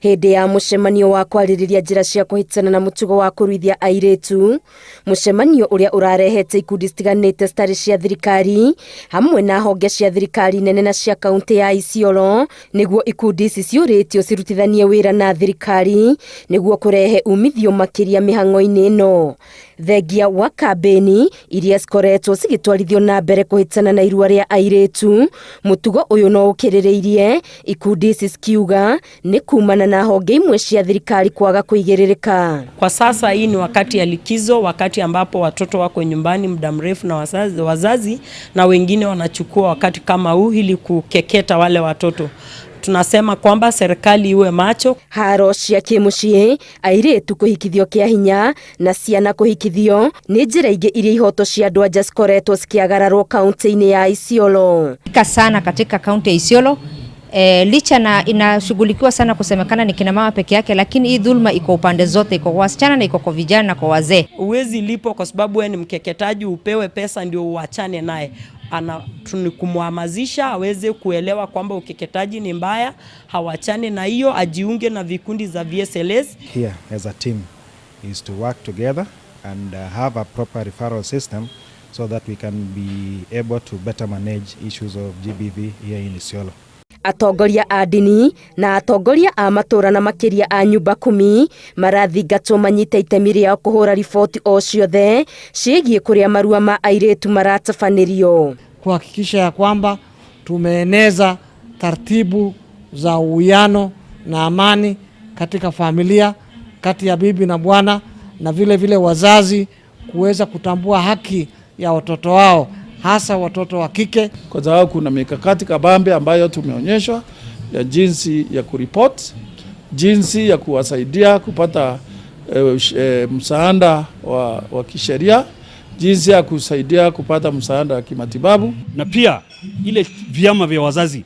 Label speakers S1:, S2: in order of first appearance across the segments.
S1: Hĩndĩ ya mũcemanio wa kwarĩrĩria njĩra cia kũhĩtana na mũtugo wa kũruithia airĩtu, mũcemanio ũrĩa ũrarehete ikundi citiganĩte citarĩ cia thirikari hamwe na honge cia thirikari nene na cia kaunti ya Isiolo, nĩguo ikundi ici ciũrĩtio cirutithanie wĩra na thirikari nĩguo kũrehe umithio makĩria mĩhang'o-inĩ ĩno. Thengia wa kambĩni iria cikoretwo cigĩtwarithio na mbere kũhĩtana na irua rĩa airĩtu, mũtugo ũyũ no ũkĩrĩrĩirie ikundi ici cikiuga nĩ kumana na honge imwe cia thirikari kwaga kũigĩrĩrĩka.
S2: Kwa sasa hii ni wakati ya likizo, wakati ambapo watoto wako nyumbani muda mrefu na wazazi na wengine wanachukua wakati kama huu ili kukeketa wale watoto. Tunasema kwamba serikali iwe macho.
S1: Haro cia kĩmũciĩ, airĩtu kũhikithio kĩa hinya na ciana kũhikithio nĩ njĩra ingĩ iria ihoto cia andũ anja cikoretwo cikĩagararwo kaunti-inĩ ya Isiolo.
S3: Sana katika kaunti ya Isiolo. Licha na inashughulikiwa sana kusemekana ni kina mama peke yake, lakini hii dhulma iko upande zote, iko kwa wasichana na iko kwa vijana na kwa wazee.
S2: Uwezi lipo kwa sababu wewe ni mkeketaji, upewe pesa ndio uachane naye. Ana kumhamasisha aweze kuelewa kwamba ukeketaji ni mbaya, hawachane na hiyo, ajiunge na vikundi za VSLS.
S4: Here as a team is to work together and have a proper referral system so that we can be able to better manage issues of GBV here in Isiolo.
S1: Atongoria a ndini na atongoria a matũra na makĩria a nyumba kumi marathingatwo manyite itemi rĩao kũhũra riboti o ciothe ciĩgiĩ kũrĩa marua ma airĩtu maratabanĩrio.
S5: Kuhakikisha ya kwamba tumeeneza taratibu za uwiano na amani katika familia, kati ya bibi na bwana, na vile vile wazazi kuweza kutambua haki ya watoto wao, hasa watoto wa kike,
S6: kwa sababu kuna mikakati kabambe ambayo tumeonyeshwa ya jinsi ya kuripoti, jinsi ya kuwasaidia kupata msaada wa kisheria, jinsi ya kusaidia kupata msaada wa kimatibabu,
S7: na pia ile vyama vya wazazi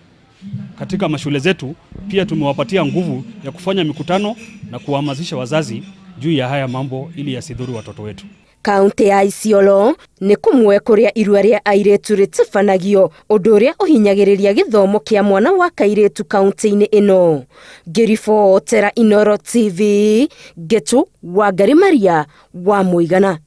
S7: katika mashule zetu pia tumewapatia nguvu ya kufanya mikutano na kuhamasisha wazazi juu ya haya mambo ili yasidhuru watoto wetu.
S1: Kaunti ya Isiolo nĩ kũmwe kũrĩa irua rĩa airĩtu rĩtabanagio, ũndũ ũrĩa ũhinyagĩrĩria gĩthomo kĩa mwana wa kairĩtu kaunti-inĩ ĩno. Ngĩribotera Inooro TV, Ngetu Wangari Maria wa Mũigana.